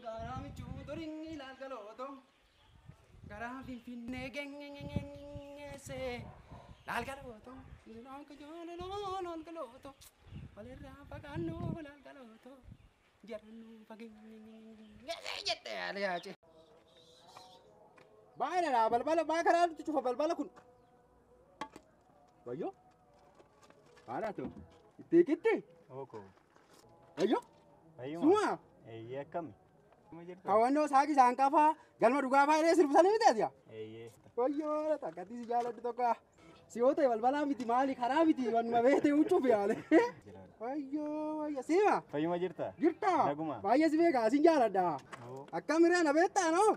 Garaa michuu durii laalgalooto. Garaa Finfinnee gengengengengese. Laalgalooto. Laalgalooto. Walirraa fagaannu laalgalooto. Jarannu fageenyengengengese jette yaale yaace. Baay'ee balbala baa karaa nuti cufa balbala kun. Wayyoo. Haadha itti hiikitti. Ooko. Wayyoo. Fayyuma. Suma. Eeyyee akkami? Hawwannoo saaqi isaan qafaa galma dhugaa baay'ee sirbisanii miti ati yaa. Eeyyee. Wayyoo takkatti si jaaladhu tokko. Si yoo ta'e balbalaa miti maali karaa miti wanuma beekte huccuuf yaale. Wayyoo wayyoo siima. Fayyuma jirta? Jirta. Naguma. Baay'ee si beeka sin jaaladha. Oo. Akkamiree na beektaa noo?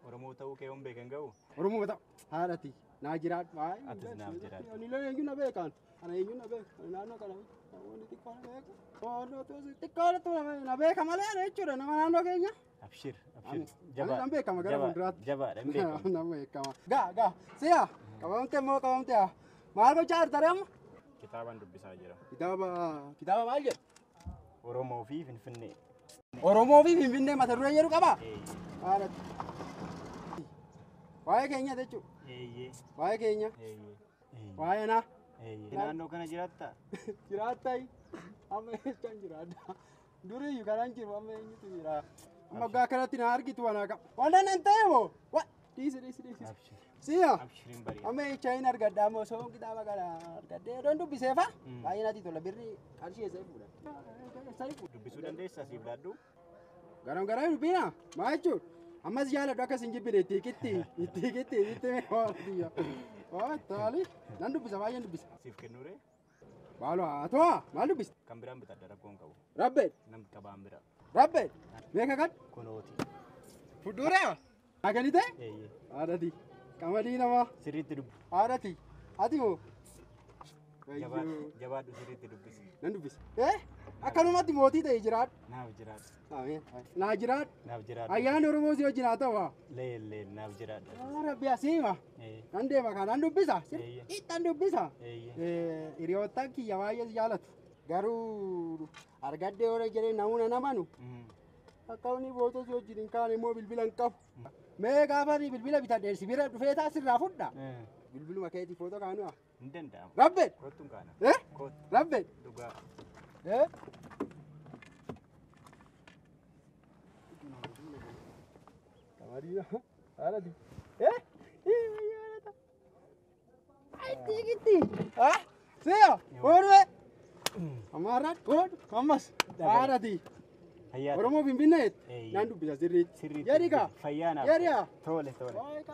Oromoo ta'uu kee yoon beekan ga'u? Oromoo ta'u haadhati naa jiraadhu. Atis naaf jiraadhu. Ani illee eenyu na beekan. Ana eenyu na beeka. Ani naannoo kana namoonni xiqqoo na beeku. Xiqqoo na beeka malee ana jechuudha nama naannoo keenya. Abshir abshir. Ani nan beekama gara fuulduraatti. Jabaadha hin beekama. Nama beekama. Gaa gaa si'a qabamte immoo qabamte haa. Maal gochaa jirta ree amma? Kitaaban dubbisaa jira. Kitaaba kitaaba maal jedhu? Oromoo fi Finfinnee. Oromoo fi Finfinnee mata duree jedhu qabaa? Eeyyee. Haadhati. Waa'ee keenya jechuudha. Eeyyee. Waa'ee keenya. Eeyyee. Waa'ee naa. Eeyyee. Naannoo kana jiraattaa? Jiraattai amma eessaan jiraadha. Duriyyuu kanaan jiru amma eenyutu jira. Amma waggaa kanatti na argitu waan akka. Wanta nan ta'e moo? Wa dhiisi dhiisi dhiisi. Abshir. Si'a Abshiriin bari'a. amma eechaa hin argadha amma osoo kitaaba kana argadhee odoon dubbiseefa. Baay'ee natti tola birri qarshii eessa fuudha. Eessa fuudha. Dubbisuu dandeessaa siif laaddu? Garam garam dubbina maa jechuudha. Ammas jaaladhu akkas hin jibbine itti hiikitti itti hiikitti itti mee waa taali nan dubbisa baay'een dubbisa. Siif kennuuree? Baaloo haa to'a maal dubbista? Kan biraan bitadha rakkoo hin qabu. Rabbee Nam qabaan bira. Rabbee beeka kan Kunooti. fuduraa aganite Eeyyee. haadhati qamadii namaa Sirriitti dubbi. haadhati ati moo Jabaadhu jabaadhu sirriitti dubbisi. nan dubbisa akkanumatti mootii ta'e jiraadhu Naaf jiraadhu. Ameen. Naa jiraadhu Naaf jiraadhu. ayyaanni Oromoo si wajjin haa ta'u Leen leen naaf jiraadhu. Rabbi asiima Ee. nan deema kanaan dubbisa Eeyyee. sirriittan dubbisa Eeyyee. hiriyoottan kiyya baay'ee si jaalatu garuu argadhee yoo jedhee namuuna namanu akka inni bootoo si wajjin hin kaane immoo bilbila hin qabu. Mee gaafa ani bilbila bitadhe si bira dhufee taa sirraa fudha. Bilbiluma keetii footoo kaanu haa. Hin danda'amu. Rabbe! Kottuun kaana. Eh? Kottu. Rabbe! Dhugaa. Eh? Qamadii haadhati. Eh? Itti itti. Ah? Si'a! Oolwe! Amaarraan oolu ammas haadhati. Fayyaa. Oromoo Finfinnee Eeyyee. naan dubbisa sirriitti. Sirriitti. Jedhi kaa. Fayyaa naaf. Jedhi haa. Tole tole. Waa'ee qaba.